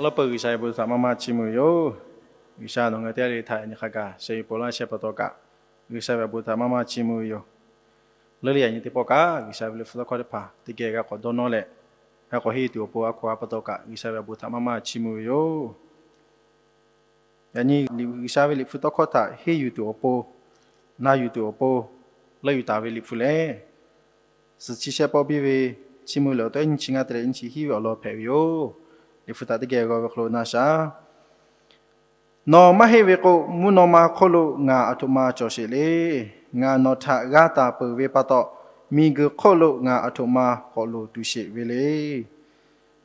Awˬ lawn peuˬ G'uiˬsha ve bon htaꞈ maˇ maˇ chiˇ mvuh ve yoˬ. G'uiˬsha nawˬ ngaˬ teˇ g'aˇ le htaꞈ yaꞈ nyi hk'a gaˬ sheh yuˬ peuˬ laˇ sheh pa taw kaꞈ, G'uiˬsha ve awˬ bon htaꞈ maˇ maˇ chiˇ mvuh ve yoˬ. Leuˉ leh yaꞈ nyi teˇ pawˆ kaꞈ G'uiˬsha ve liꞈ hpu tawˇ hkawˇ teˇ hpaˍ teˇ geh g'a k'awꞈ dawˇ nawˇ leh, g'a k'awꞈ henˇ tuˬ awˬ pon a hkaw a pa taw kaꞈ G'uiˬsha ve awˬ bon htaꞈ maˇ maˇ chiˇ mvuh ve yoˬ. Yaꞈ nyi G'uiˬsha ve liꞈ hpu tawˇ hkawˇ htaꞈ henˇ yuˬ tuˬ awˬ pon, na yuˬ tuˬ awˬ pon, leuˆ yuˬ taˍ ve liꞈ hpu lehˬ, suhˍ chi shehˆ pawˆ biˇ ve chiˇ mvuh lehˬ awˬ to ehˉ nyiˇ chi ngaˇ te leh nyiˇ chi hiˉ ve awˬ lawn hpehꞈ ve yoˬ. Liꞈ hpu htaꞈ teˇ geh g'aw ve hk'aw lo na shaˍ. Nawˬ maˇ heˆ ve k'o, mvuhˇ naw ma hk'oˆ lo ngaˬ aˬ htoꞈ ma cawˬ sheˍ le. Ngaˬ nawˬ htaꞈ g'a taˍ peuˬ ve pa taw, miˬguiˬ hk'oˆ lo ngaˬ aˬ htoꞈ ma k'awꞈ loˍ tuˬ sheˍ ve le.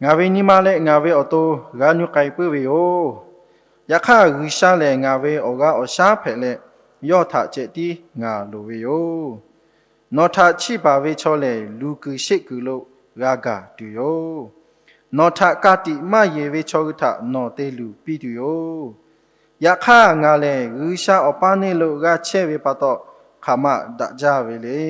Ngaˬ ve nyi ma leh ngaˬ ve awˬ to g'a nuˇ k'ai puiˉ ve yoˬ. Yaꞈ hk'aˇ, G'uiˬsha lehˬ ngaˬ ve awˬ g'aˇ awˬ shaˉ hpehꞈ leh, yawˇ htaꞈ cehꞈ tiˉ ngaˬ loˍ ve yoˬ. Nawˬ htaꞈ chiˇ baˬ ve chaw lehˬ, luˬ kuiˬ sheˆ kuiˬ lo g'a gaˬ tuˬ yoˬ. Nawˬ htaꞈ ka tiꞈ maˇ yeˬ ve chaw hui htaꞈ nawˬ te luˬ piˇ tuˬ yoˬ. Yaꞈ hk'aˇ, ngaˬ lehˬ G'uiˬsha awˬ paˇ neˇ lo g'a chehˇ ve pa taw, hk'aˬ ma daꞈ jaˇ ve le.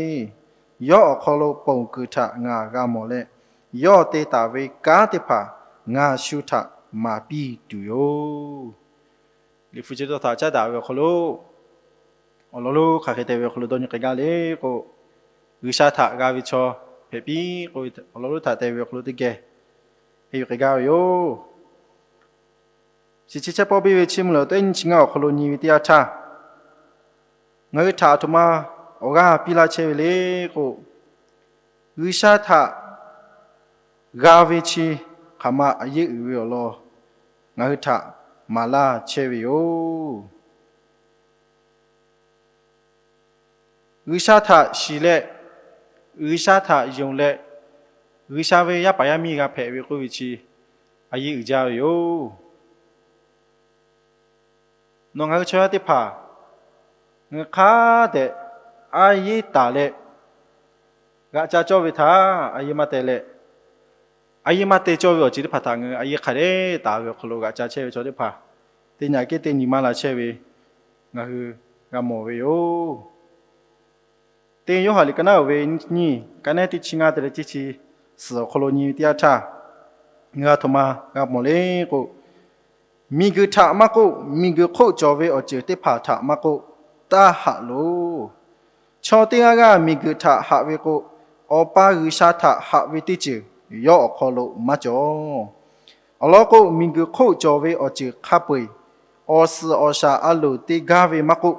Yawˇ awˬ hk'aw lo ponˬ kuiˬ htaꞈ ngaˬ g'a mawˬ leh, yawˇ te taˍ ve kanˉ teˇ hpaˍ ngaˬ shu htaꞈ maˍ piˇ tuˬ yoˬ. Liꞈ hpu chi teˇ tawn htaꞈ caˉ daꞈ ve awˬ hk'aw lo, awˬ lawn lonˉ hk'aˬ hk'e te ve awˬ hk'aw lo dawˇ nyi k'ai gaˇ le k'o, G'uiˬsha htaꞈ g'a ve chaw hpehꞈ piˇ k'oˆ ve awˬ lawn lonˉ htaꞈ te ve awˬ hk'aw lo teˇ geh henˇ yuˬ k'ai gaˇ ve yoˬ. Suhˍ chi shehˆ pawˆ biˇ ve chiˇ mvuh lehˬ awˬ to ehˉ nyiˇ chi ngaˇ awˬ hk'aw lo nyi ve teˇ yanˇ htaˇ, ngaˬ hui htaꞈ aˬ htoꞈ ma awˬ g'aˇ piˇ laˇ chehˇ ve le k'o, G'uiˬsha htaꞈ g'a ve chi hk'aˬ ma a yeˇ uiˍ ve awˬ lawn ngaˬ hui htaꞈ maˍ laˇ chehˇ ve yoˬ. G'uiˬsha htaꞈ shiˍ leh, G'uiˬsha htaꞈ yonˍ leh, G'uiˬsha ve yaˇ paˍ yaˇ miˇ g'a hpehꞈ ve k'oˆ ve chi a yeˇ uiˍ jaˇ ve yoˬ. Nawˬ ngaˬ hui chaw yaˇ teˇ hpaˍ ngaˬ hui hk'a dehꞈ a yeˇ taˍ leh, g'aꞈ ca cawˇ ve htaꞈ a yeˇ maˇ te leh, a yeˇ maˇ te cawˇ ve awˬ ceuˬ teˇ hpaˍ htaꞈ ngaˬ hui a yeˇ hk'a dehꞈ taˍ ve awˬ hk'aw lo g'aꞈ ca chehˇ ve chaw teˇ hpaˍ, teˇ nyi aꞈ kehˉ teˇ nyi maˇ la chehˇ ve ngaˬ hui g'a mawˬ ve yoˬ. Teˇ Yoˇhanˬ liꞈ ka naˉ uiˍ ve nyiˇ, ka naˉ teˇ chi ngaˇ te leh teˇ chi suhˍ awˬ hk'aw lo nyi ve teˇ yanˇ htaˇ, ngaˬ hui aˬ htoꞈ ma g'a mawˬ le k'o, miˬguiˬ htaꞈ maˇ k'oˆ, miˬguiˬ hk'oˆ cawˬ ve awˬ ceuˬ teˇ hpaˍ htaꞈ maˇ k'oˆ, taˇ haꞈ loˬ. Chaw teˇ g'aˇ g'aˇ miˬguiˬ htaꞈ haꞈ ve k'o, Awˬ pa G'uiˬsha htaꞈ haꞈ ve teˇ ceuˬ yawˇ awˬ hk'aw lo maˇ cawˬ. Awˬ lawn k'o, miˬguiˬ hk'oˆ cawˬ ve awˬ ceuˬ hk'a peu-eˬ, awˬ suhˍ awˬ shaˍ a loˍ te gaˇ ve maˇ k'oˆ,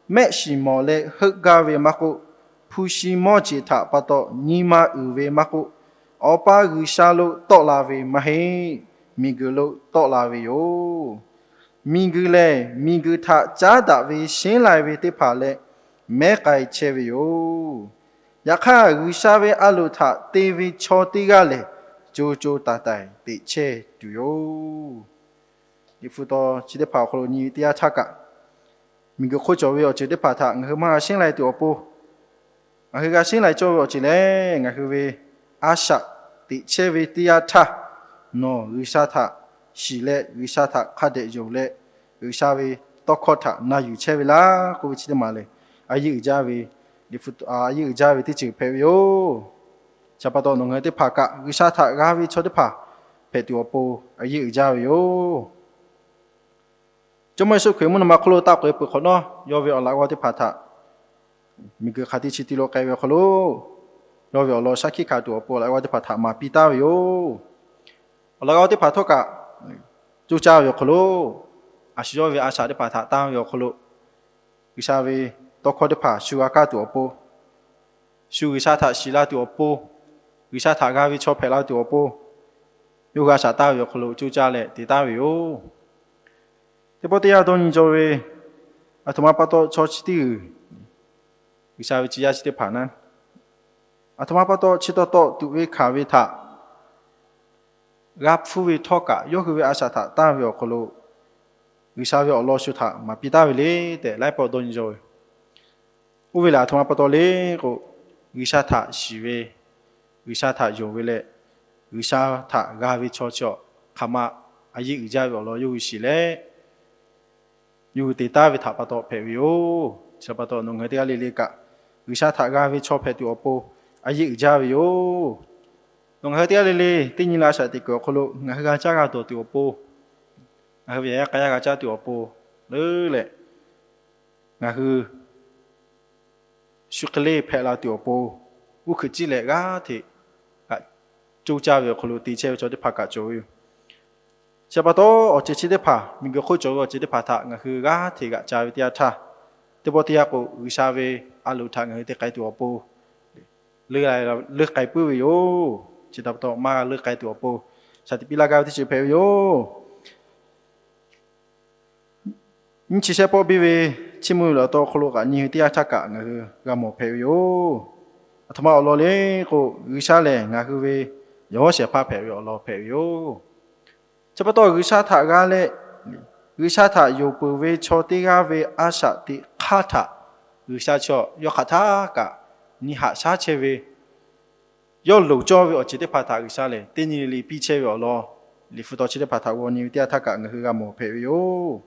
mehˆ shiˍ mawˬ leh heuˆ gaˇ ve maˇ k'oˆ, hpu shi mawˇ jeˬ htaꞈ pa taw nyi ma uiˍ ve maˇ k'oˆ, Awˬ pa G'uiˬsha lo tawˆ la ve maˇ heˆ. Miˬguiˬ lo tawˆ la ve yoˬ. Miˬguiˬ lehˬ, miˬguiˬ htaꞈ caˉ daꞈ ve shehnˉ lai ve teˇ hpaˍ leh mehˉ k'ai chehˇ ve yoˬ. Yaꞈ hk'aˇ, G'uiˬsha ve a loˍ htaꞈ te ve chaw teˇ g'aˇ lehˬ, co co taiˍ taiˍ teꞈ chehˇ tuˬ yoˬ. Liꞈ hpu taw chi teˇ hpaˍ awˬ hk'aw lo nyi ve teˇ yanˇ htaˇ kaꞈ, miˬguiˬ hk'oˆ cawˬ ve awˬ ceuˬ teˇ hpaˍ htaꞈ ngaˬ hui maˇ g'a shehnˉ lai tuˬ awˬ pon, ngaˬ hui g'a shehnˉ lai cawˇ ve awˬ ceuˬ lehˬ, ngaˬ hui ve a shaꞈ teꞈ chehˇ ve teˇ yanˇ htaˇ, nawˬ G'uiˬsha htaꞈ shiˍ leh, G'uiˬsha htaꞈ hk'a dehꞈ yonˍ leh, G'uiˬsha ve tawˇ hkawˇ htaꞈ na yuˬ chehˇ ve laˇ k'oˆ ve chi teˇ maˬ lehˬ, a yeˇ uiˍ jaˇ ve, a yeˇ uiˍ jaˇ ve teˇ ceuˬ hpehꞈ ve yoˬ. Chi pa taw nawˬ ngaˬ hui teˇ hpaˍ kaꞈ G'uiˬsha htaꞈ g'a ve chaw teˇ hpaˍ hpehꞈ tuˬ awˬ pon a yeˇ uiˍ jaˇ ve yoˬ. Jawˇmawˇ Yeˍsuˆ Hkriꞈ mvuhˇ naw ma hk'oˆ lo taˆ k'oꞈ e peuˬ hk'awꞈ nawˉ, yawˇ ve awˬ laꞈ g'awˇ teˇ hpaˍ htaꞈ miˬguiˬ hk'aˬ te chi ti lo k'ai ve awˬ hk'aw lo, yawˇ ve awˬ lawn shaˉ hkiˆ hkanˍ tuˬ awˬ pon awˬ laꞈ g'awˇ teˇ hpaˍ htaꞈ maˍ piˇ taˍ ve yoˬ. Awˬ laꞈ g'awˇ teˇ hpaˍ htawˇ kaꞈ coˇ caˇ ve awˬ hk'aw lo, a shu yawˇ ve a shaꞈ teˇ hpaˍ htaꞈ tanˇ ve awˬ hk'aw lo, G'uiˬsha ve tawˇ hkawˇ teˇ hpaˍ shu g'a kaˇ tuˬ awˬ pon, shu G'uiˬsha htaꞈ shiˍ la tuˬ awˬ pon, G'uiˬsha htaꞈ g'a ve chaw hpehꞈ la tuˬ awˬ pon, yawˇ hui a shaꞈ tanˇ ve awˬ hk'aw lo coˇ caˇ leh te taˍ ve yoˬ. Teˇ pawˆ teˇ yanˇ dawˇ nyi jaw ve, aˬ htoꞈ ma pa taw chaw chi teˇ g'uiˬ, G'uiˬsha ve tcuh yaˇ chi teˇ hpaˍ naˉ, aˬ htoꞈ ma pa taw chi taw taw tuꞈ ve hkanˍ ve htaꞈ g'a hpfuhˇ ve htawˇ kaꞈ, yawˇ hui ve a shaꞈ htaꞈ tanˇ ve awˬ hk'aw lo, G'uiˬsha ve awˬ lawn shu htaꞈ maˍ piˇ taˍ ve le tehꞈ laiˉ pawˆ dawˇ nyi jaw ve. Oˇ ve lehˬ aˬ htoꞈ ma pa taw le k'o, G'uiˬsha htaꞈ shiˍ ve, G'uiˬsha htaꞈ yonˍ ve leh, G'uiˬsha htaꞈ g'a ve chaw chi awˬ hk'aˬ ma a yeˇ uiˍ jaˇ ve awˬ lawn yawˇ hui shiˍ leh, yawˇ hui te taˍ ve htaꞈ pa taw hpehꞈ ve yoˬ. Chi pa taw nawˬ ngaˬ hui teˇ g'aˇ le le kaꞈ, G'uiˬsha htaꞈ g'a ve chaw hpehꞈ tuˬ awˬ pon a yeˇ uiˍ jaˇ ve yoˬ. Nawˬ ngaˬ hui teˇ g'aˇ le le teˇ nyi la a shaꞈ teꞈ kuiˬ awˬ hk'aw lo ngaˬ hui g'a caˇ g'a dawˬ tuˬ awˬ pon, ngaˬ hui ve yaꞈ yaˇ k'a yaˇ g'a caˇ tuˬ awˬ pon leuˉ leh, ngaˬ hui shu hk'e le hpehꞈ la tuˬ awˬ pon, uˉ hkuiꞈ ciˉ leh g'aˇ hteꞈ kaꞈ coˇ caˇ ve awˬ hk'aw lo te chehˇ ve chaw teˇ hpaˍ kaꞈ cawˬ ve yoˬ. Chi pa taw, awˬ ceuˬ chi teˇ hpaˍ, miˬguiˬ hk'oˆ cawˬ ve awˬ ceuˬ teˇ hpaˍ htaꞈ ngaˬ hui g'aˇ hteꞈ g'aꞈ ca ve teˇ yanˇ htaˇ, teˇ pawˆ teˇ yanˇ k'o, G'uiˬsha ve a loˍ htaꞈ ngaˬ hui te k'ai tuˬ awˬ pon leuˉ k'ai puiˉ ve yoˬ. Chi htaꞈ pa taw, maˇ g'a leuˉ k'ai tuˬ awˬ pon shaˍ tiꞈ piˇ laˇ gaˇ ve teˇ ceuˬ hpehꞈ ve yoˬ. Nyiˇ chi shehˆ pawˆ biˇ ve chiˇ mvuh ve awˬ to awˬ hk'aw lo kaꞈ nyi ve teˇ yanˇ htaˇ kaꞈ ngaˬ hui g'a mawˬ hpehꞈ ve yoˬ. Aˬ htoꞈ ma awˬ lawn le k'o, G'uiˬsha lehˬ ngaˬ hui ve yawˬ hawˉ shehˍ hpaˇ hpehꞈ ve awˬ lawn hpehꞈ ve yoˬ. Chi pa taw, G'uiˬsha htaꞈ g'a leh, G'uiˬsha htaꞈ yonˍ peuˬ ve chaw teˇ g'aˇ ve a shaꞈ teꞈ hk'aˇ htaꞈ G'uiˬsha chaw yawˇ hk'aˬ htaˇ kaꞈ nyi haꞈ shaˉ chehˇ ve, yawˇ loˍ cawˇ ve awˬ ceuˬ teˇ hpaˍ htaꞈ G'uiˬsha lehˬ teˇ nyi le piˇ chehˇ ve awˬ lawn, Liꞈ hpu taw chi teˇ hpaˍ htaꞈ g'aw nyi ve teˇ yanˇ htaˇ kaꞈ ngaˬ hui g'a mawˬ hpehꞈ ve yoˬ.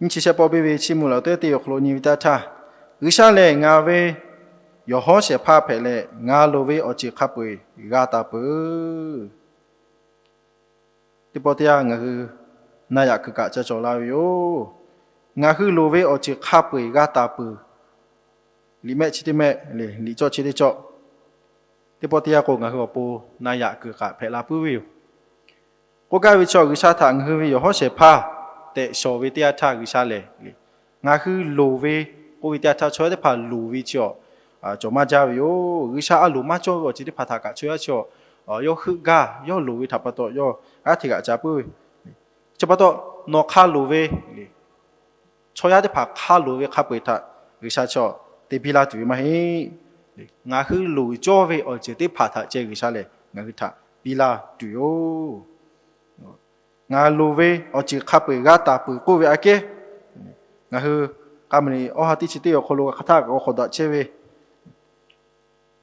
Nyiˇ chi shehˆ pawˆ biˇ ve chiˇ mvuh ve awˬ to teˇ awˬ hk'aw lo nyi ve teˇ yanˇ htaˇ, G'uiˬsha lehˬ ngaˬ ve yawˬ hawˉ shehˍ hpaˇ hpehꞈ leh, ngaˬ loˍ ve awˬ ceuˬ hk'a peu-eˬ g'a taˍ peuˬ. Teˇ pawˆ teˇ yanˇ ngaˬ hui na yaꞈ kuiˬ kaꞈ ca cawˬ la ve yoˬ. Ngaˬ hui loˍ ve awˬ ceuˬ hk'a peu-eˬ g'a taˍ peuˬ. Liꞈ mehˆ chi teˇ mehˆ lehˬ, liꞈ cawˇ chi teˇ cawˇ, teˇ pawˆ teˇ yanˇ k'o, ngaˬ hui awˬ pon na yaꞈ kuiˬ kaꞈ hpehꞈ la puiˉ ve yoˬ. K'oˆ gaˇ ve chaw, G'uiˬsha htaꞈ ngaˬ hui ve yawˬ hawˉ shehˍ hpaˇ tehꞈ shawˍ ve teˇ yanˇ htaˇ, G'uiˬsha lehˬ ngaˬ hui loˍ ve k'oˆ ve teˇ yanˇ htaˇ, chaw yaˇ teˇ hpaˍ loˍ ve chi awˬ cawˬ maˇ jaˇ ve yoˬ. G'uiˬsha a loˍ maˇ cawˇ ve awˬ ceuˬ teˇ hpaˍ htaꞈ kaꞈ chaw yaˇ chi awˬ yawˇ heuˆ gaˇ, yawˇ loˍ ve htaꞈ pa taw yawˇ g'aˇ hteꞈ g'aꞈ ca puiˉ ve. Chi pa taw, nawˬ hk'a loˍ ve, chaw yaˇ teˇ hpaˍ hk'a loˍ ve hk'a peu-eˬ htaꞈ G'uiˬsha chaw te piˇ laˇ tuˬ ve maˇ heˆ. Ngaˬ hui loˍ cawˇ ve awˬ ceuˬ teˇ hpaˍ htaꞈ ceh G'uiˬsha lehˬ ngaˬ hui htaꞈ piˇ laˇ tuˬ yoˬ. Ngaˬ loˍ ve awˬ ceuˬ hk'a peu-eˬ g'a taˍ peuˬ k'oˆ ve aꞈ kehˉ, ngaˬ hui k'a meuˍ awˬ ha teˇ chi teˇ awˬ hk'aw lo hk'aˬ htaˇ kaꞈ g'aw hk'awꞈ daꞈ chehˇ ve,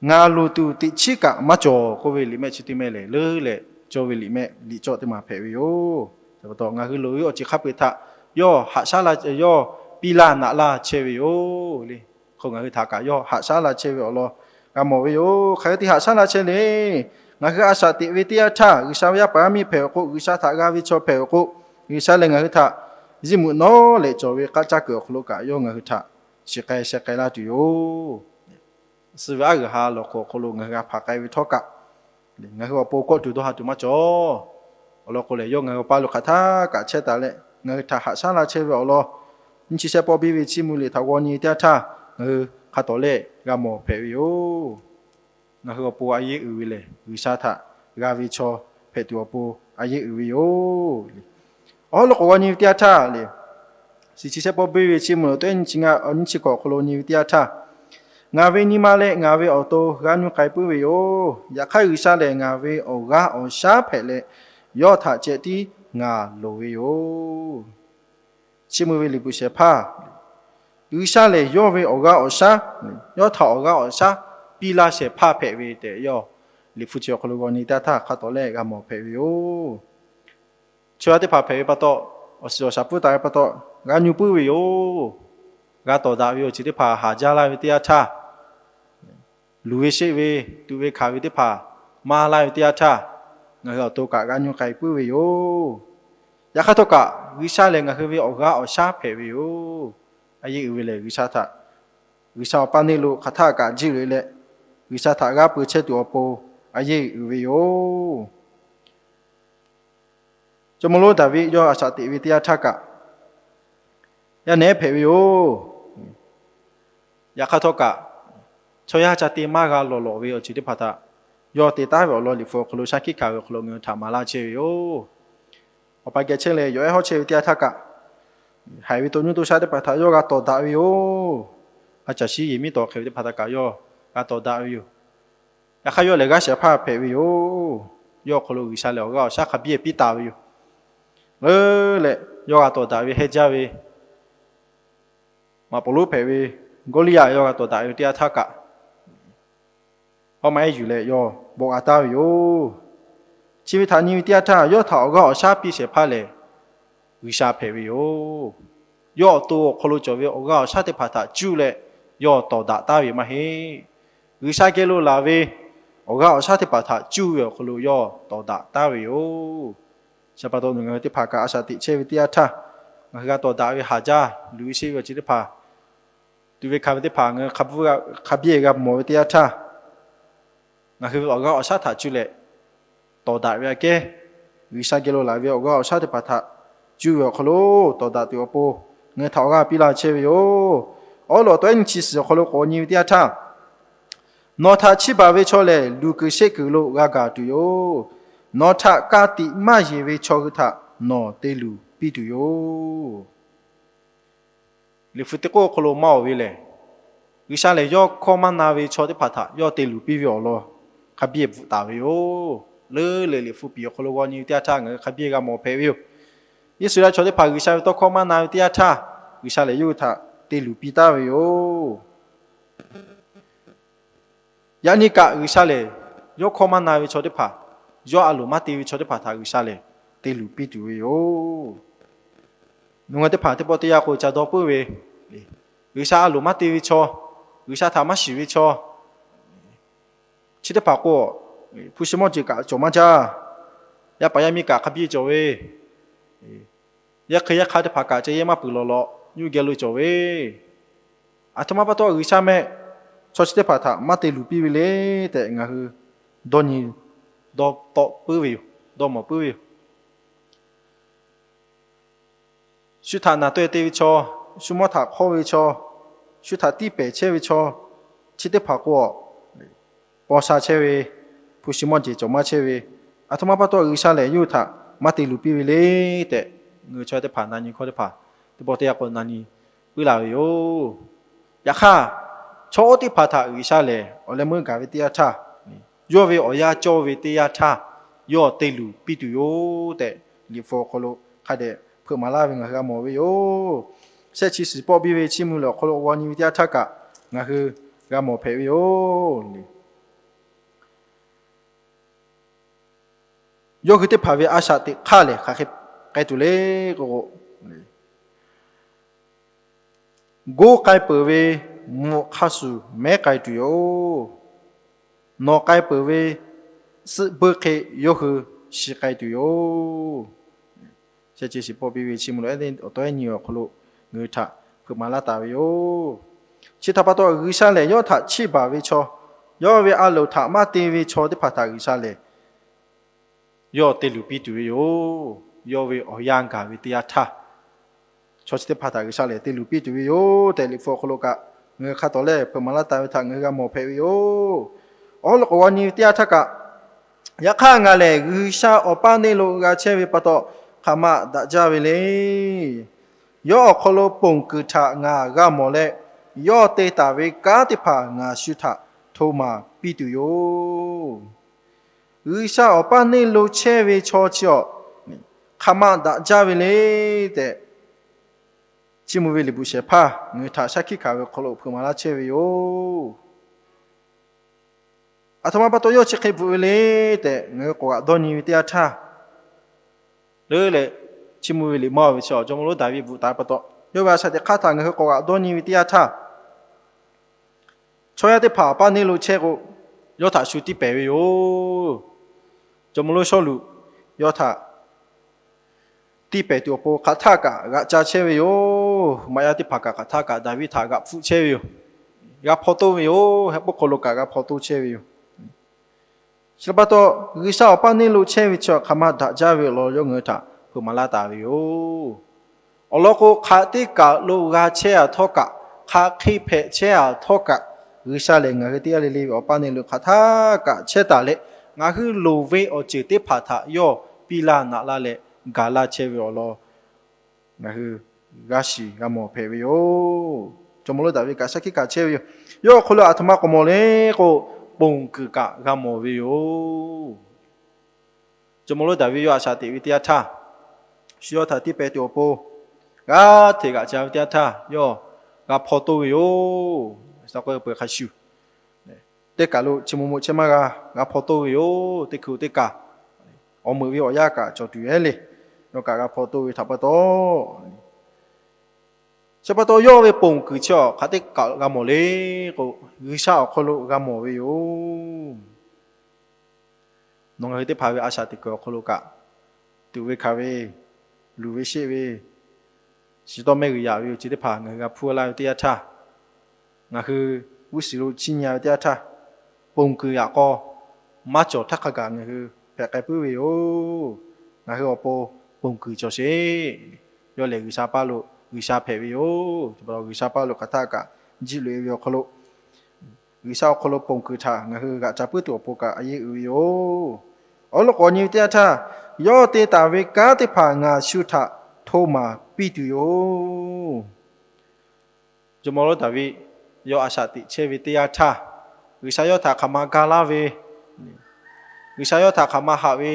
ngaˬ loˍ tuˬ teꞈ chiˉ kaꞈ maˇ cawˬ k'oˆ ve liꞈ mehˆ chi teˇ mehˆ lehˬ, leuˉ leh cawˇ ve liꞈ mehˆ liꞈ cawˇ teˇ maˬ hpehꞈ ve yoˬ. Ngaˬ hui loˍ ve awˬ ceuˬ hk'a peu-eˬ htaꞈ yawˇ haꞈ shaˉ la, yawˇ piˇ laˇ naꞈ laˇ chehˇ ve yoˬ le. Hk'o ngaˬ hui htaꞈ kaꞈ yawˇ haꞈ shaˉ la chehˇ ve awˬ lawn g'a mawˬ ve yoˬ. Hk'aˬ hk'e te haꞈ shaˉ la chehˇ le. Ngaˬ hui a shaꞈ teꞈ ve teˇ yanˇ htaˇ, G'uiˬsha ve yaˇ paˍ yaˇ miˇ hpehꞈ awˬ k'o, G'uiˬsha htaꞈ g'a ve chaw hpehꞈ awˬ k'o, G'uiˬsha lehˬ ngaˬ hui htaꞈ ziˇ mvuhꞈ nawˉ leh cawˬ ve k'aˆ caˇ kuiˬ awˬ hk'aw lo kaꞈ yawˇ ngaˬ hui htaꞈ shiˍ k'ai sheh k'ai laˇ tuˬ yoˬ. Suh ve aˉ g'uiˬ ha lawˬ hk'oꞈ awˬ hk'aw lo ngaˬ hui g'a hpaˍ k'ai ve htawˇ kaꞈ, ngaˬ hui awˬ pon kawˆ tuˬ dawˇ ha tuˬ maˇ cawˬ. Awˬ lawn k'o lehˬ, yawˇ ngaˬ hui awˬ pa lo hk'aˬ htaˇ kaꞈ chehˇ taˍ leh ngaˬ hui htaꞈ haꞈ shaˉ la chehˇ ve awˬ lawn, nyiˇ chi shehˆ pawˆ biˇ ve chiˇ mvuh liꞈ htaꞈ g'aw nyi teˇ yanˇ htaˇ ngaˬ hui hk'a tawˍ lehˆ g'a mawˬ hpehꞈ ve yoˬ. Ngaˬ hui awˬ pon a yeˇ uiˍ ve lehˬ, G'uiˬsha htaꞈ g'a ve chaw hpehꞈ tuˬ awˬ pon a yeˇ uiˍ ve yoˬ. Awˬ hawˉ lo k'awꞈ g'aw nyi ve teˇ yanˇ htaˇ lehˬ, shiˍ chi shehˆ pawˆ biˇ ve chiˇ mvuh awˬ to nyiˇ chi ngaˇ, nyiˇ chi hkawꞈ awˬ hk'aw lo nyi ve teˇ yanˇ htaˇ, ngaˬ ve nyi ma leh ngaˬ ve awˬ to g'aˇ nuˇ k'ai puiˉ ve yoˬ. Yaꞈ hk'aˇ, G'uiˬsha lehˬ ngaˬ ve awˬ g'aˇ awˬ shaˉ hpehꞈ leh, yawˇ htaꞈ ceh tiˉ ngaˬ loˍ ve yoˬ. Chiˇ mvuh ve liꞈ bvuhꞈ shehˍ hpaˇ, G'uiˬsha lehˬ yawˇ ve awˬ g'aˇ awˬ shaˉ, yawˇ htaꞈ awˬ g'aˇ awˬ shaˉ piˇ laˇ shehˍ hpaˇ hpehꞈ ve tehꞈ yawˇ liꞈ hpu chi awˬ hk'aw lo g'aw nyi teˇ yanˇ htaˇ hk'a tawˍ lehˆ g'a mawˬ hpehꞈ ve yoˬ. Chaw yaˇ teˇ hpaˍ hpehꞈ ve pa taw, awˬ shiˍ awˬ shaˍ puiˉ taˍ ve pa taw, g'aˇ nuˇ puiˉ ve yoˬ. G'a tawˍ daꞈ ve awˬ ceuˬ teˇ hpaˍ haˍ jaˇ laˇ ve teˇ yanˇ htaˇ, luˬ ve sheˆ ve, tuꞈ ve hkanˍ ve teˇ hpaˍ maˇ laˇ ve teˇ yanˇ htaˇ, ngaˬ hui awˬ to kaꞈ g'aˇ nuˇ k'ai puiˉ ve yoˬ. Yaꞈ hk'aˇ htawˇ kaꞈ, G'uiˬsha lehˬ ngaˬ hui ve awˬ g'aˇ awˬ shaˉ hpehꞈ ve yoˬ. A yeˇ uiˍ ve lehˬ, G'uiˬsha htaꞈ, G'uiˬsha awˬ paˇ neˇ lo hk'aˬ htaˇ kaꞈ jiˇ loꞈ e leh, G'uiˬsha htaꞈ g'aˇ peu chehˇ tuˬ awˬ pon a yeˇ uiˍ ve yoˬ. Jawˇmawˇ lonˉ Daˍviˆ yawˇ a shaꞈ teꞈ ve teˇ yanˇ htaˇ kaꞈ, yaˇ nehˉ hpehꞈ ve yoˬ. Yaꞈ hk'aˇ htawˇ kaꞈ, chaw yaˇ ca te maˇ g'a lawˬ lawꞈ ve awˬ ceuˬ teˇ hpaˍ htaꞈ yawˇ te taˉ ve awˬ lawn Liꞈ hpu awˬ hk'aw lo shaˉ hkiˆ hkanˍ ve awˬ hk'aw lo ngaˬ hui htaꞈ maˍ laˇ chehˇ ve yoˬ. Awˬ pa geh chehˇ leh yawˬ ehˉ hawˉ chehˇ ve teˇ yanˇ htaˇ kaꞈ, haiˬ ve to nuˇ to shaˉ teˇ hpaˍ htaꞈ yawˇ g'a tawˍ daꞈ ve yoˬ. A caˬ shiˉ yehˬ miˉ tawˍ hk'e ve teˇ hpaˍ htaꞈ kaꞈ yawˇ g'a tawˍ daꞈ ve yoˬ. Yaꞈ hk'aˇ, yawˇ lehˬ g'aˇ shehˍ hpaˇ hpehꞈ ve yoˬ. Yawˇ awˬ hk'aw lo G'uiˬsha lehˬ awˬ g'aˇ awˬ shaˉ hk'a biˇ piˇ taˍ ve yoˬ. Leuˉ leh yawˇ g'a tawˍ daꞈ ve heh jaˇ ve maꞈ poˍ lonˉ hpehꞈ ve Gawˇliˇyaꞈ yawˇ g'a tawˍ daꞈ ve teˇ yanˇ htaˇ kaꞈ, hawˉ ma ehˉ yuˬ leh yawˇ bawˆ g'a taˍ ve yoˬ. Chi ve htaꞈ nyi ve teˇ yanˇ htaˇ, yawˇ htaꞈ awˬ g'aˇ awˬ shaˉ piˇ shehˍ hpaˇ lehˬ G'uiˬsha hpehꞈ ve yoˬ. Yawˇ awˬ to awˬ hk'aw lo cawˬ ve awˬ g'aˇ awˬ shaˉ teˇ hpaˍ htaꞈ cuˇ leh yawˇ tawˍ daꞈ taˍ ve maˇ heˆ. G'uiˬsha geh lo laˬ ve awˬ g'aˇ awˬ shaˉ teˇ hpaˍ htaꞈ cuˇ ve awˬ hk'aw lo yawˇ tawˍ daꞈ taˉ ve yoˬ. Chi pa taw nawˬ ngaˬ hui teˇ hpaˍ kaꞈ a shaꞈ teꞈ chehˇ ve teˇ yanˇ htaˇ, ngaˬ hui g'a tawˍ daꞈ ve haˍ jaˇ luˬ ve sheˆ ve awˬ ceuˬ teˇ hpaˍ, tuꞈ ve hkanˍ ve teˇ hpaˍ ngaˬ hui hk'a bvuhˆ hk'a biˇ g'a mawˬ ve teˇ yanˇ htaˇ, ngaˬ hui ve awˬ g'aˇ awˬ shaˉ htaꞈ cuˇ leh tawˍ daꞈ ve aꞈ kehˉ, G'uiˬsha geh lo laˬ ve awˬ g'aˇ awˬ shaˉ teˇ hpaˍ htaꞈ cuˇ ve awˬ hk'aw lo tawˍ daꞈ tuˬ awˬ pon, ngaˬ hui htaꞈ awˬ g'aˇ piˇ laˇ chehˇ ve yoˬ. Awˉ lawꞈ tawˇ ehˉ nyi chi suhˍ awˬ hk'aw lo k'awꞈ nyi ve teˇ yanˇ htaˇ, nawˬ htaꞈ chiˇ baˬ ve chaw lehˬ, luˬ kuiˬ sheˆ kuiˬ lo g'a gaˬ tuˬ yoˬ. Nawˬ htaꞈ ka tiꞈ maˇ yeˬ ve chaw hui htaꞈ nawˬ te luˬ piˇ tuˬ yoˬ. Liꞈ hpu teˇ k'oˆ awˬ hk'aw lo maˇ oˬ ve lehˬ, G'uiˬsha lehˬ yawˇ hkawˇ maˇ na ve chaw teˇ hpaˍ htaꞈ yawˇ te luˬ piˇ ve awˬ lawn hk'a biˇ bvuhꞈ taˍ ve yoˬ. Leuˉ leh Liꞈ hpu piˍ awˬ hk'aw lo g'aw nyi ve teˇ yanˇ htaˇ ngaˬ hui hk'a biˇ g'a mawˬ hpehꞈ ve yoˬ. Iˉsaˍreˍlaˆ chaw teˇ hpaˍ G'uiˬsha ve tawˇ hkawˇ maˇ na ve teˇ yanˇ htaˇ, G'uiˬsha lehˬ yawˇ hui htaꞈ te luˬ piˇ taˍ ve yoˬ. Yaꞈ nyi kaꞈ G'uiˬsha lehˬ, yawˇ hkawˇ maˇ na ve chaw teˇ hpaˍ, yawˇ a loˍ maˇ te ve chaw teˇ hpaˍ htaꞈ G'uiˬsha lehˬ te luˬ piˇ tuˬ ve yoˬ. Nawˬ ngaˬ teˇ hpaˍ teˇ pawˆ teˇ yanˇ k'o ca dawˇ puiˉ ve, G'uiˬsha a loˍ maˇ te ve chaw, G'uiˬsha htaꞈ maˇ shiˍ ve chaw, chi teˇ hpaˍ k'o, hpu shi mawˇ jeˬ kaꞈ cawˬ maˇ jaˇ. Yaˇ paˍ yaˇ miˇ kaꞈ hk'a biˇ cawˬ ve, yaˇ hk'e yaˇ hk'aˇ teˇ hpaˍ kaꞈ ca yehˇ maˇ peuˬ lawˬ lawꞈ nyiˇ geh lo cawˬ ve, aˬ htoꞈ ma pa taw G'uiˬsha meh chaw chi teˇ hpaˍ htaꞈ maˇ te luˬ piˇ ve le tehꞈ ngaˬ hui dawˇ nyi, dawˇ tawˆ puiˉ ve yoˬ. Dawˇ mawˬ puiˉ ve yoˬ. Shu htaꞈ naˬ taweh te ve chaw, shu mawˇ htaꞈ hk'awˇ ve chaw, shu htaꞈ tiˇ pehˍ chehˇ ve chaw, chi teˇ hpaˍ k'o, paw sha chehˇ ve, hpu shi mawˇ jeˬ cawˬ maˇ chehˇ ve, aˬ htoꞈ ma pa taw G'uiˬsha lehˬ yawˇ hui htaꞈ maˇ te luˬ piˇ ve le tehꞈ, ngaˬ hui chaw teˇ hpaˍ na nyi hkawˇ teˇ hpaˍ teˇ pawˆ teˇ yanˇ k'o na nyi puiˉ la ve yoˬ. Yaꞈ hk'aˇ, chaw oˇ teˇ hpaˍ htaꞈ G'uiˬsha lehˬ awˬ leh meuˇ gaˬ ve teˇ yanˇ htaˇ, yawˇ ve awˬ yanˇ cawˇ ve teˇ yanˇ htaˇ, yawˇ te luˬ piˇ tuˬ yoˬ tehꞈ, Liꞈ hpu awˬ hk'aw lo hk'a dehꞈ hpeuꞈ maˍ laˇ ve ngaˬ hui g'a mawˬ ve yoˬ. Shehˆ chi suhˍ pawˆ biˇ ve Chiˇ mvuh lehˬ awˬ hk'aw lo g'aw nyi ve teˇ yanˇ htaˇ kaꞈ ngaˬ hui g'a mawˬ hpehꞈ ve yoˬ. Yawˇ hui teˇ hpaˍ ve a shaꞈ teꞈ hk'aˇ lehˬ hk'aˬ hk'e k'ai tuˬ le k'o, goˇ k'ai peuˬ ve mvuhꞈ hk'a shuˍ mehˉ k'ai tuˬ yoˬ. Nawˬ k'ai peuˬ ve suhˆ beuˇ hk'e yawˇ hui shi k'ai tuˬ yoˬ. Shehˆ chi suhˍ pawˆ biˇ ve Chiˇ mvuh lehˬ awˬ tawˇ ehˉ nyi awˬ hk'aw lo ngaˬ hui htaꞈ hpeuꞈ maˍ laˇ taˍ ve yoˬ. Chi htaꞈ pa taw G'uiˬsha lehˬ yawˇ htaꞈ chiˇ baˬ ve chaw, yawˇ ve a loˍ htaꞈ maˇ te ve chaw teˇ hpaˍ htaꞈ G'uiˬsha lehˬ yawˇ te luˬ piˇ tuˬ ve yoˬ. Yawˇ ve awˬ yanˇ gaˬ ve teˇ yanˇ htaˇ, chaw chi teˇ hpaˍ htaꞈ G'uiˬsha lehˬ te luˬ piˇ tuˬ ve yoˬ tehꞈ, Liꞈ hpu awˬ hk'aw lo kaꞈ ngaˬ hui hk'a tawˍ leh hpeuꞈ maˍ laˇ taˍ ve htaꞈ ngaˬ hui g'a mawˬ hpehꞈ ve yoˬ. Awˬ hk'aw lo k'awꞈ g'aw nyi ve teˇ yanˇ htaˇ kaꞈ, yaꞈ hk'aˇ ngaˬ lehˬ G'uiˬsha awˬ paˇ neˇ lo g'a chehˇ ve pa taw, hk'aˬ ma daꞈ jaˇ ve le. Yawˇ awˬ hk'aw lo ponˬ kuiˬ htaꞈ ngaˬ g'a mawˬ leh, yawˇ te taˍ ve kanˉ teˇ hpaˍ ngaˬ shu htaꞈ hto maˍ piˇ tuˬ yoˬ. G'uiˬsha awˬ paˇ neˇ lo chehˇ ve chaw chi awˬ hk'aˬ ma daꞈ jaˇ ve le tehꞈ, Chiˇ mvuh ve liꞈ bvuhꞈ shehˍ hpaˇ ngaˬ hui htaꞈ shaˉ hkiˆ hkanˍ ve awˬ hk'aw lo hpeuꞈ maˍ laˇ chehˇ ve yoˬ. Aˬ htoꞈ ma pa taw yawˇ chi hk'e bvuhꞈ ve le tehꞈ ngaˬ hui k'awꞈ g'aꞈ dawˇ nyi ve teˇ yanˇ htaˇ, leuˉ leh Chiˇ mvuh ve liꞈ maˇ ve chi awˬ jawˇmawˇ lonˉ Daˍviˆ bvuhꞈ taˍ ve pa taw, yawˇ ve a shaꞈ teꞈ hk'aˇ htaꞈ ngaˬ hui k'awꞈ g'aꞈ dawˇ nyi ve teˇ yanˇ htaˇ, chaw yaˇ teˇ hpaˍ awˬ paˇ neˇ lo chehˇ k'o, yawˇ htaꞈ shu tiˇ pehˍ ve yoˬ. Jawˇmawˇ lonˉ Sawˉluꞈ yawˇ htaꞈ tiˇ pehˍ tuˬ awˬ pon hk'aˬ htaˆ kaꞈ g'aꞈ ca chehˇ ve yoˬ. Maꞈ yaˇ teˇ hpaˍ kaꞈ hk'aˬ htaˆ kaꞈ Daˍviˆ htaꞈ g'aꞈ hpfuhˆ chehˇ ve yoˬ. G'a hpaw toˇ ve yoˬ. Heh k'oˆ hk'aw lo kaꞈ g'a hpaw toˇ chehˇ ve yoˬ. Chi pa taw, G'uiˬsha awˬ paˇ neˇ lo chehˇ ve chi hk'aˬ ma daꞈ jaˇ ve awˬ lawn yawˇ ngaˬ hui htaꞈ hpeuꞈ maˍ laˇ taˍ ve yoˬ. Awˬ lawn k'o, hk'aˬ teˇ kaˬ lo g'a chehˇ a htawˇ kaꞈ, hk'aˬ hk'e hpehꞈ chehˇ a htawˇ kaꞈ, G'uiˬsha lehˬ ngaˬ hui teˇ g'aˇ le le ve awˬ paˇ neˇ lo hk'aˬ htaˆ kaꞈ chehˇ taˍ leh, ngaˬ hui loˍ ve awˬ ceuˬ teˇ hpaˍ htaꞈ yawˇ piˇ laˇ naꞈ laˇ leh gaˬ laˇ chehˇ ve awˬ lawn ngaˬ hui g'a shiˍ g'a mawˬ hpehꞈ ve yoˬ. Jawˇmawˇ lonˉ Daˍviˆ kaꞈ shaˉ hkiˆ kaꞈ chehˇ ve yoˬ. Yawˇ awˬ hk'aw lo aˬ htoꞈ ma k'awꞈ mawˬ le k'o, ponˬ kuiˬ kaꞈ g'a mawˬ ve yoˬ. Jawˇmawˇ lonˉ Daˍviˆ yawˇ a shaꞈ teꞈ ve teˇ yanˇ htaˇ, shu yawˇ htaꞈ tiˇ pehˍ tuˬ awˬ pon g'aˇ hteꞈ g'aꞈ ca ve teˇ yanˇ htaˇ, yawˇ g'a hpaw toˇ ve yoˬ. Sa k'oˆ peuˬ hk'a shuˍ, teˇ kaˬ lo chi mo mo chehˇ maˇ g'a, g'a hpaw toˇ ve yoˬ. Teˇ hkui teˇ kaˬ awˬ meuꞈ ve awˬ yanˇ kaꞈ cawˬ tuˬ yoˬ le. Yawˇ kaꞈ g'a hpaw toˇ ve htaꞈ pa taw, chi pa taw yawˇ ve ponˬ kuiˬ chi awˬ hk'aˬ teˇ kaˬ g'a mawˬ le k'o, G'uiˬsha awˬ hk'aw lo g'a mawˬ ve yoˬ. nawˬ ngaˬ hui teˇ hpaˍ ve a shaꞈ teꞈ kuiˬ awˬ hk'aw lo kaꞈ, tuꞈ ve hkanˍ ve, luˬ ve sheˆ ve, shiˍ tawˇ mehˆ g'uiˬ yaꞈ ve awˬ ceuˬ teˇ hpaˍ ngaˬ hui g'a hpuˇ laˇ ve teˇ yanˇ htaˇ, ngaˬ hui g'uˇ suhˍ lo chiˇ nyi ve teˇ yanˇ htaˇ, ponˬ kuiˬ yaꞈ k'aw maˇ cawˬ htaˇ hk'a gaˬ ngaˬ hui hpehꞈ k'ai puiˉ ve yoˬ. Ngaˬ hui awˬ pon ponˬ kuiˬ cawˬ sheˍ. Yawˇ lehˬ G'uiˬsha paˇ lo G'uiˬsha hpehꞈ ve yoˬ. G'uiˬsha paˇ lo hk'aˬ htaˇ kaꞈ jiˇ loꞈ e ve awˬ hk'aw lo, G'uiˬsha awˬ hk'aw lo ponˬ kuiˬ htaꞈ ngaˬ hui g'aꞈ ca puiˉ tuˬ awˬ pon kaꞈ a yeˇ uiˍ ve yoˬ. Awˬ lawn k'awꞈ nyi ve teˇ yanˇ htaˇ, yawˇ te taˍ ve kanˉ teˇ hpaˍ ngaˬ shu htaꞈ hto maˍ piˇ tuˬ yoˬ. Jawˇmawˇ lonˉ Daˍviˆ yawˇ a shaꞈ teꞈ chehˇ ve teˇ yanˇ htaˇ, G'uiˬsha yawˇ htaꞈ hk'aˬ ma ga laˇ ve, G'uiˬsha yawˇ htaꞈ hk'aˬ ma haꞈ ve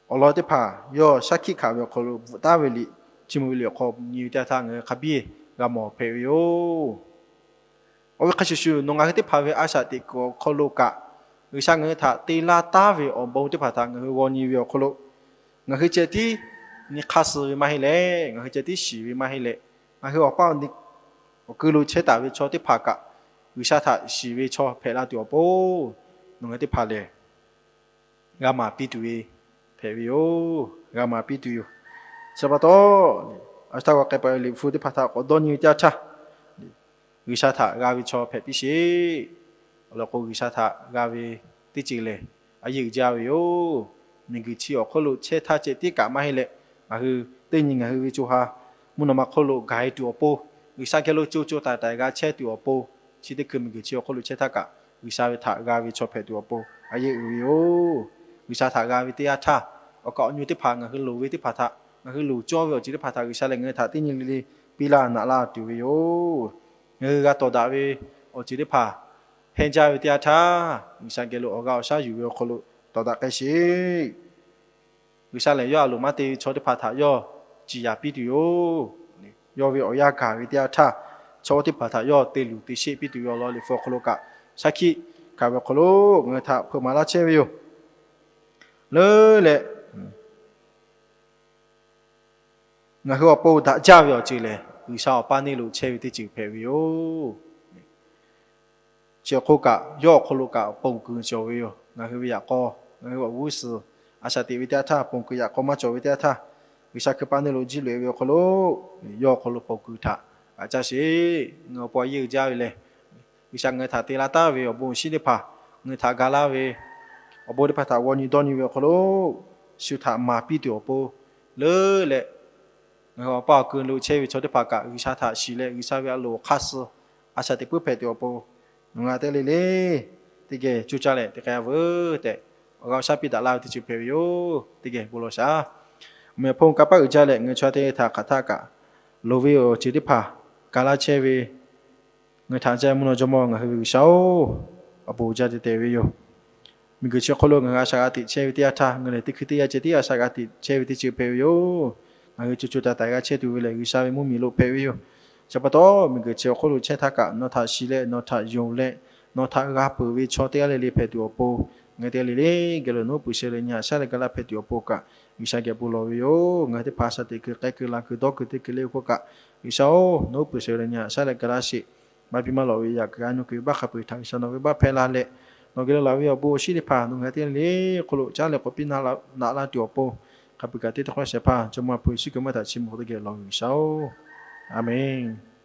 awˬ lawn teˇ hpaˍ yawˇ shaˉ hkiˆ hkanˍ ve awˬ hk'aw lo bvuhꞈ taˉ ve liꞈ, Chiˇ mvuh ve liꞈ awˬ hk'aw nyi ve teˇ yanˇ htaˇ ngaˬ hui hk'a biˇ g'a mawˬ hpehꞈ ve yoˬ. Awˬ viˉ hk'a shuˍ shuˍ, nawˬ ngaˬ hui teˇ hpaˍ ve a shaꞈ teꞈ kuiˬ awˬ hk'aw lo kaꞈ, G'uiˬsha ngaˬ hui htaꞈ te laˇ taˉ ve awˬ bon teˇ hpaˍ htaꞈ ngaˬ hui g'aw nyi ve awˬ hk'aw lo, ngaˬ hui ceh tiˉ nyi hk'aˇ suh ve maˇ heˆ leh, ngaˬ hui ceh tiˉ shiˍ ve maˇ heˆ leh, ngaˬ hui awˬ paˇ awˬ ni awˬ ku lo chehˇ taˍ ve chaw teˇ hpaˍ kaꞈ, G'uiˬsha htaꞈ shiˍ ve chaw hpehꞈ la tuˬ awˬ pon, nawˬ ngaˬ hui teˇ hpaˍ lehˬ g'a maˍ piˇ tuˬ ve hpehꞈ ve yoˬ. G'a maˍ piˇ tuˬ yoˬ. Chi pa taw, a shu htaˇ g'a k'ai pa ve liꞈ hpu teˇ hpaˍ htaꞈ k'awꞈ dawˇ nyi ve teˇ yanˇ htaˇ, G'uiˬsha htaꞈ g'a ve chaw hpehꞈ piˇ sheˍ. Awˬ lawn k'o, G'uiˬsha htaꞈ g'a ve teˇ ceuˬ lehˬ, a yeˇ uiˍ jaˇ ve yoˬ. Miˬguiˬ chi awˬ hk'oˆ lo chehˇ htaˇ ceh tiˉ kaꞈ maˇ heˆ leh, ngaˬ hui teˇ nyi ngaˬ hui ve co ha mvuhˇ naw ma hk'oˆ lo gaˬ e tuˬ awˬ pon, G'uiˬsha geh lo co co taiˍ taiˍ g'a chehˇ tuˬ awˬ pon, chi teˇ hkui miˬguiˬ chi awˬ hk'oˆ lo chehˇ htaˇ kaꞈ, G'uiˬsha ve htaꞈ g'a ve chaw hpehꞈ tuˬ awˬ pon a yeˇ uiˍ ve yoˬ. G'uiˬsha htaꞈ g'a ve teˇ yanˇ htaˇ, awˬ kaˍ awˬ nyi teˇ hpaˍ ngaˬ hui loˍ ve teˇ hpaˍ htaꞈ, ngaˬ hui loˍ cawˇ ve awˬ ceuˬ teˇ hpaˍ htaꞈ G'uiˬsha lehˬ ngaˬ hui htaꞈ teˇ nyi le le piˇ laˇ naꞈ laˇ tuˬ ve yoˬ. Ngaˬ hui g'a tawˍ daꞈ ve awˬ ceuˬ teˇ hpaˍ hpehˇ jaˇ ve teˇ yanˇ htaˇ, G'uiˬsha geh lo awˬ g'aˇ awˬ shaˉ yuˬ ve awˬ hk'aw lo tawˍ daꞈ k'ai sheˍ. G'uiˬsha lehˬ yawˇ a loˍ maˇ te ve chaw teˇ hpaˍ htaꞈ yawˇ ciˍ yanˍ piˇ tuˬ yoˬ. Yawˇ ve awˬ yanˇ gaˬ ve teˇ yanˇ htaˇ, chaw teˇ hpaˍ htaꞈ yawˇ te luˬ te sheˆ piˇ tuˬ ve awˬ lawn liꞈ hpu awˬ hk'aw lo kaꞈ, shaˉ hkiˆ hkanˍ ve awˬ hk'aw lo ngaˬ hui htaꞈ hpeuꞈ maˍ laˇ chehˇ ve yoˬ. Leuˉ leh ngaˬ hui awˬ pon daꞈ jaˇ ve awˬ ceuˬ lehˬ, G'uiˬsha awˬ paˇ neˇ lo chehˇ ve teˇ ceuˬ hpehꞈ ve yoˬ. Chi awˬ hk'oˆ kaꞈ, yawˇ awˬ hk'aw lo kaꞈ ponˬ kuiˬ cawˬ ve yoˬ. Ngaˬ hui ve yaꞈ k'aw, ngaˬ hui awˬ g'uˇ suhˍ a shaꞈ teꞈ ve teˇ yanˇ htaˇ, ponˬ kuiˬ yaꞈ k'aw maˇ cawˬ ve teˇ yanˇ htaˇ, G'uiˬsha hkui paˇ neˇ lo jiˇ loꞈ e ve awˬ hk'aw lo, yawˇ awˬ hk'aw lo ponˬ kuiˬ htaꞈ g'aꞈ caˇ sheˍ. Ngaˬ hui awˬ pon a yeˇ uiˍ jaˇ ve lehˬ, G'uiˬsha ngaˬ hui htaꞈ te laˇ taˉ ve awˬ bon awˬ shinˉ teˇ hpaˍ, ngaˬ hui htaꞈ ga laˇ ve awˬ bon teˇ hpaˍ htaꞈ g'aw nyi dawˇ nyi ve awˬ hk'aw lo, shu htaꞈ maˍ piˇ tuˬ awˬ pon leuˉ leh, ngaˬ hui awˬ paˇ awˬ ku lo chehˇ ve chaw teˇ hpaˍ kaꞈ G'uiˬsha htaꞈ shiˍ leh G'uiˬsha ve a loˍ awˬ hk'aˇ suh a shaꞈ teꞈ puiˉ hpehꞈ tuˬ awˬ pon, nawˬ ngaˬ teˇ le le teˇ geh coˇ caˇ leh teꞈ k'ai veuˬ tehꞈ, awˬ g'aˇ awˬ shaˉ piˇ daꞈ laˇ ve teˇ ceuˬ hpehꞈ ve yoˬ. Teˇ geh bon lawˬ shaˍ. Awˬ meh awˬ hponˇ kanˇ paˆ uiˍ jaˇ leh ngaˬ hui chaw teˇ htaꞈ hk'aˬ htaˇ kaꞈ loˍ ve awˬ ceuˬ teˇ hpaˍ ga laˇ chehˇ ve, ngaˬ hui htaꞈ ca mvuhˇ naw jawˇmawˇ ngaˬ hui ve G'uiˬsha-oˬ, awˬ bon uiˍ jaˇ te tehꞈ ve yoˬ. Miˬguiˬ chi awˬ hk'aw lo ngaˬ hui a shaꞈ g'a teꞈ chehˇ ve teˇ yanˇ htaˇ, ngaˬ hui lehˬ teˇ hkui teˇ yanˇ ceh tiˉ a shaꞈ g'a teꞈ chehˇ ve teˇ ceuˬ hpehꞈ ve yoˬ. Ngaˬ hui co co taiˍ taiˍ g'a chehˇ tuˬ ve lehˬ G'uiˬsha ve mvuhˇmiˬ lo hpehꞈ ve yoˬ. Chi pa taw, miˬguiˬ chi awˬ hk'oˆ lo chehˇ htaˇ kaꞈ nawˬ htaꞈ shiˍ leh nawˬ htaꞈ yonˍ leh nawˬ htaꞈ g'a peuˬ ve chaw teˇ g'aˇ le le hpehꞈ tuˬ awˬ pon, ngaˬ hui teˇ g'aˇ le le geh lo nawˬ uˉ peunˍ sheh leh nyi haꞈ shaˉ leh ga laˇ hpehꞈ tuˬ awˬ pon kaꞈ, G'uiˬsha geh bon lawˬ ve yoˬ. Ngaˬ hui teˇ hpaˍ a shaꞈ teꞈ kuiˬ k'ai kuiˬ la kuiˬ dawˇ kuiˬ teˇ kuiˬ le awˬ hk'oˆ kaꞈ, G'uiˬsha-oˬ, nawˬ uˉ peunˍ sheh leh nyi haꞈ shaˉ leh ga laˇ sheˍ. Maˇ biˇ maˇ lawꞈ ve yaꞈ kuiˬ a nu kuiˬ baˆ hk'a peu-eˬ htaꞈ G'uiˬsha nawˬ ve baˆ hpehˇ la leh, nawˬ geh lo laˬ ve awˬ bon awˬ shinˉ teˇ hpaˍ nawˬ ngaˬ hui teˇ g'aˇ le le hk'oˆ lo caˉ leh k'awꞈ piˇ naꞈ laˇ tuˬ awˬ pon, hk'a peu-eˬ kaꞈ teˇ tawˇ hkawˇ shehˍ hpaˇ Jawˇmawˇ Hpu Yeˍsuˆ Hkriꞈ maˇ htaꞈ chi mvuh teˇ geh lawˬ ve G'uiˬsha-oˬ, a menˬ.